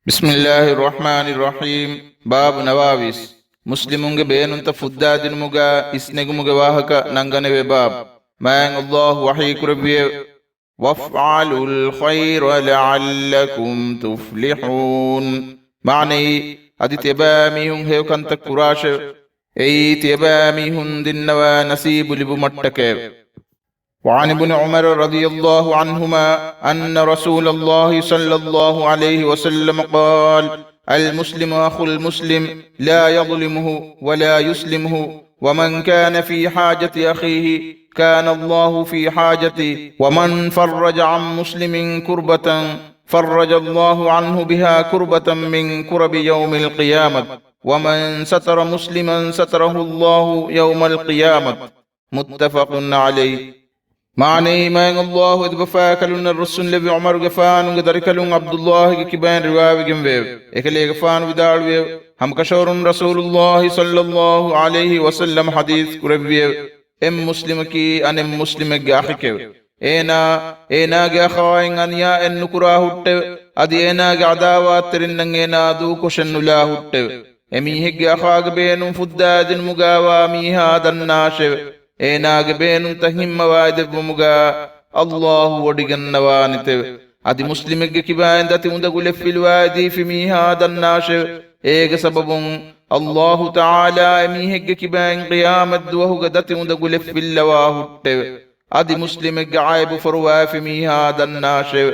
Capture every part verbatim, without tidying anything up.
بسم الله الرحمن الرحيم. ބާބު ނަވާވީސް. މުސްލިމުންގެ ބޭނުންތައް ފުއްދާދިނުމުގަ އިސްނެގުމުގެ ވާހަކަ ނަންގަނެވޭ ބާބު. މާތް ﷲ ވަޙީކުރެއްވިއެވެ. وَافْعَلُوا الْخَيْرَ لَعَلَّكُمْ تُفْلِحُونَ. މާނައީ، އަދި ތިޔަބައިމީހުން ހެޔޮކަންތައް ކުރާށެވެ. އެއީ ތިޔަބައިމީހުން ދިންނަވާ ނަސީބު ލިބުމަށްޓަކައެވެ. وعن ابن عمر رضي الله عنهما أن رسول الله صلى الله عليه وسلم قال: المسلم أخو المسلم لا يظلمه ولا يسلمه، ومن كان في حاجة أخيه كان الله في حاجته، ومن فرج عن مسلم كربة فرج الله عنه بها كربة من كرب يوم القيامة، ومن ستر مسلما ستره الله يوم القيامة. متفق عليه. މާނައީ، މާތް ﷲ އެދުބަފާކަލުންނަށް ރުއްސުންލެއްވި ޢުމަރުގެފާނުގެ ދަރިކަލުން ޢަބްދުﷲގެ ކިބައިން ރިވާވެގެންވެއެވެ. އެކަލޭގެފާނު ވިދާޅުވިއެވެ. ހަމަކަށަވަރުން ރަސޫލުﷲ ޞައްލަﷲ ޢަލައިހި ވަސައްލަމަ ޙަދީޘް ކުރެއްވިއެވެ. އެއް މުސްލިމަކީ އަނެއް މުސްލިމެއްގެ އަޚެކެވެ. އޭނާ، އޭނާގެ އަޚާއިން އަނިޔާއެއް ނުކުރާ ހުއްޓެވެ. އަދި އޭނާގެ ޢަދާވާތްތެރިންނަށް އޭނާ ދޫކޮށެއް ނުލާ ހުއްޓެވެ. އެމީހެއްގެ އަޚާގެ ބޭނުން ފުއްދާދިނުމުގައިވާ މީހާ ދަންނާށެވެ. އޭނާގެ ބޭނުންތައް ހިންމަވައިދެއްވުމުގަ ﷲ ވޮޑިގަންނަވާނެތެވެ. އަދި މުސްލިމެއްގެ ކިބައިން ދަތި އުނދަގުލެއް ފިލުވައިދީފި މީހާ ދަންނާށެވެ. އޭގެ ސަބަބުން ﷲ ތަޢާލާ އެމީހެއްގެ ކިބައިން ޤިޔާމަތްދުވަހުގެ ދަތި އުނދަގުލެއް ފިއްލަވާ ހުއްޓެވެ. އަދި މުސްލިމެއްގެ ޢައިބު ފޮރުވައިފި މީހާ ދަންނާށެވެ.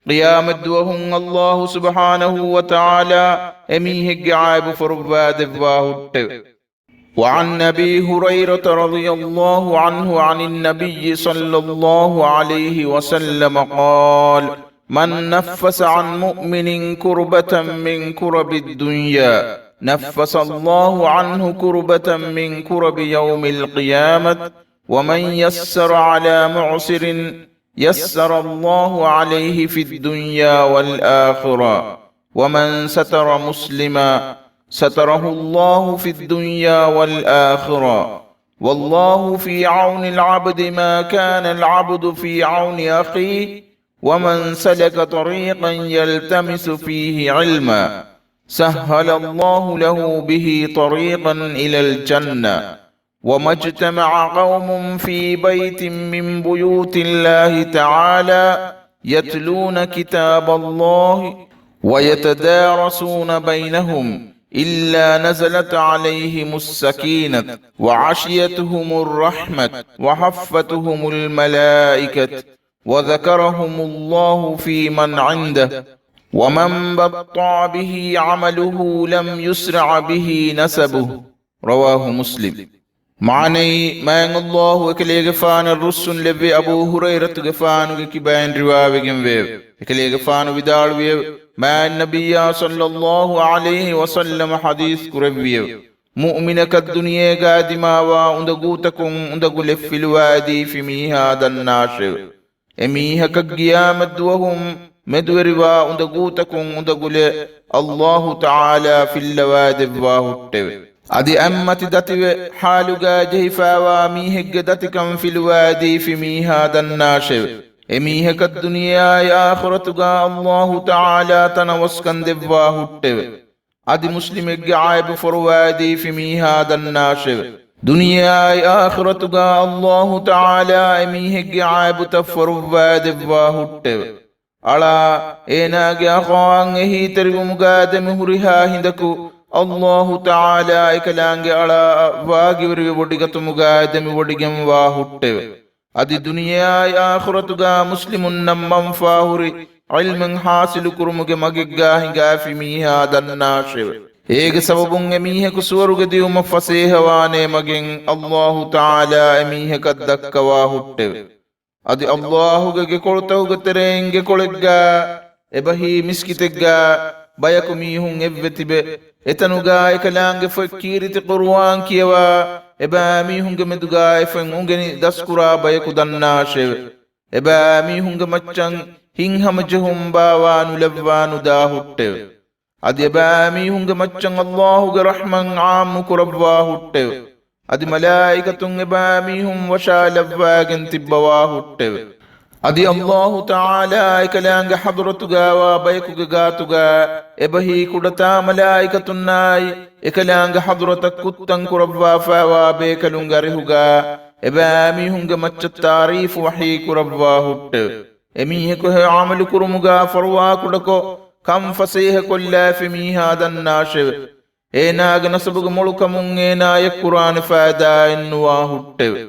ޤިޔާމަތްދުވަހުން ﷲ ސުބްޙާނަހޫ ވަތަޢާލާ އެމީހެއްގެ ޢައިބު ފޮރުއްވާދެއްވާ ހުއްޓެވެ. وعن أبي هريرة رضي الله عنه عن النبي صلى الله عليه وسلم قال: من نفس عن مؤمن كربة من كرب الدنيا نفس الله عنه كربة من كرب يوم القيامة، ومن يسر على معسر يسر الله عليه في الدنيا والآخرة، ومن ستر مسلما ستره الله في الدنيا والآخرة، والله في عون العبد ما كان العبد في عون أخيه، ومن سلك طريقا يلتمس فيه علما سهل الله له به طريقا إلى الجنة، وما اجتمع قوم في بيت من بيوت الله تعالى يتلون كتاب الله ويتدارسون بينهم إلا نزلت عليهم السكينة وغشيتهم الرحمة وحفتهم الملائكة وذكرهم الله فيمن عنده، ومن بطأ به عمله لم يسرع به نسبه. رواه مسلم. މާނައީ، މާތް ﷲ އެކަލޭގެފާނަށް ރުއްސުންލެއްވި އަބޫ ހުރައިރަތުގެފާނުގެ ކިބައިން ރިވާވެގެންވެއެވެ. އެކަލޭގެފާނު ވިދާޅުވިއެވެ. މާތް ނަބިއްޔާ ޞައްލަﷲ ޢަލައިހި ވަސައްލަމަ ޙަދީޘް ކުރެއްވިއެވެ. މުއުމިނަކަށް ދުނިޔޭގައި ދިމާވާ އުނދަގޫތަކުން އުނދަގުލެއް ފިލުވައިދީފި މީހާ ދަންނާށެވެ. އެމީހަކަށް ޤިޔާމަތްދުވަހުން މެދުވެރިވާ އުނދަގޫތަކުން އުނދަގުލެއް ﷲ ތަޢާލާ ފިއްލަވައިދެއްވާ ހުއްޓެވެ. އަދި އަތްމަތި ދަތިވެ، ޙާލުގައި ޖެހިފައިވާ މީހެއްގެ ދަތިކަން ފިލުވައިދީފި މީހާ ދަންނާށެވެ. އެމީހަކަށް ދުނިޔެއާއި އާޚިރަތުގަ ﷲ ތަޢާލާ ތަނަވަސްކަން ދެއްވާ ހުއްޓެވެ. އަދި މުސްލިމެއްގެ ޢައިބު ފޮރުވައިދީފި މީހާ ދަންނާށެވެ. ދުނިޔެއާއި އާޚިރަތުގަ ﷲ ތަޢާލާ އެމީހެއްގެ ޢައިބުތައް ފޮރުއްވައިދެއްވާ ހުއްޓެވެ. އަޅާ، އޭނާގެ އަޚާއަށް އެހީތެރިވުމުގައި ދެމި ހުރިހާ ހިނދަކު ﷲ ތަޢާލާ އެކަލާނގެ އަޅާއަށް ވާގިވެރިވެ ވޮޑިގަތުމުގައި ދެމި ވޮޑިގެންވާ ހުއްޓެވެ. އަދި ދުނިޔެއާއި އާޚިރަތުގަ މުސްލިމުންނަށް މަންފާހުރި ޢިލްމެއް ޙާޞިލުކުރުމުގެ މަގެއްގަ ހިނގާފި މީހާ ދަންނާށެވެ. އޭގެ ސަބަބުން އެމީހަކު ސުވަރުގެ ދިއުމަށް ފަސޭހަވާނޭ މަގެއް ﷲ ތަޢާލާ އެމީހަކަށް ދައްކަވާ ހުއްޓެވެ. އަދި ﷲގެ ގެކޮޅުތަކުގެ ތެރެއިން ގެކޮޅެއްގަ އެބަހީ މިސްކިތެއްގަ ބަޔަކު މީހުން އެއްވެ ތިބެ، އެތަނުގަ އެކަލާނގެ ފޮތް ކީރިތި ޤުރުއާން ކިޔަވާ، އެބައިމީހުންގެ މެދުގަ އެ ފޮތް އުނގެނި ދަސްކުރާ ބަޔަކު ދަންނާށެވެ. އެބައިމީހުންގެ މައްޗަށް ހިތްހަމަޖެހުން ބާވާ ނުލައްވާ ނުދާ ހުއްޓެވެ. އަދި އެބައިމީހުންގެ މައްޗަށް ﷲގެ ރަޙްމަތް ޢާއްމު ކުރައްވާ ހުއްޓެވެ. އަދި މަލާއިކަތުން އެބައިމީހުން ވަށާލައްވައިގެން ތިއްބަވާ ހުއްޓެވެ. އަދި އައްލާހު ތަޢާލާ އެކަލާނގެ ޙަޟްރަތުގާވާ ބަޔަކުގެ ގާތުގަ އެބަހީ ކުޑަތާ މަލާއިކަތުންނާއި، އެކަލާނގެ ޙަޟްރަތަށް ކުއްތަން ކުރައްވާފައިވާ ބޭކަލުންގެ އަރިހުގަ އެބައިމީހުންގެ މައްޗަށް ތާރީފު ވަޙީ ކުރައްވާ ހުއްޓެވެ. އެމީހަކު އެ ޢަމަލު ކުރުމުގާ ފަރުވާކުޑަކޮށް، ކަން ފަސޭހަކޮށްލާފި މީހާ ދަންނާށެވެ. އޭނާގެ ނަސަބުގެ މޮޅުކަމުން އޭނާޔަށް ކުރާނެ ފައިދާއެއްނުވާ ހުއްޓެވެ.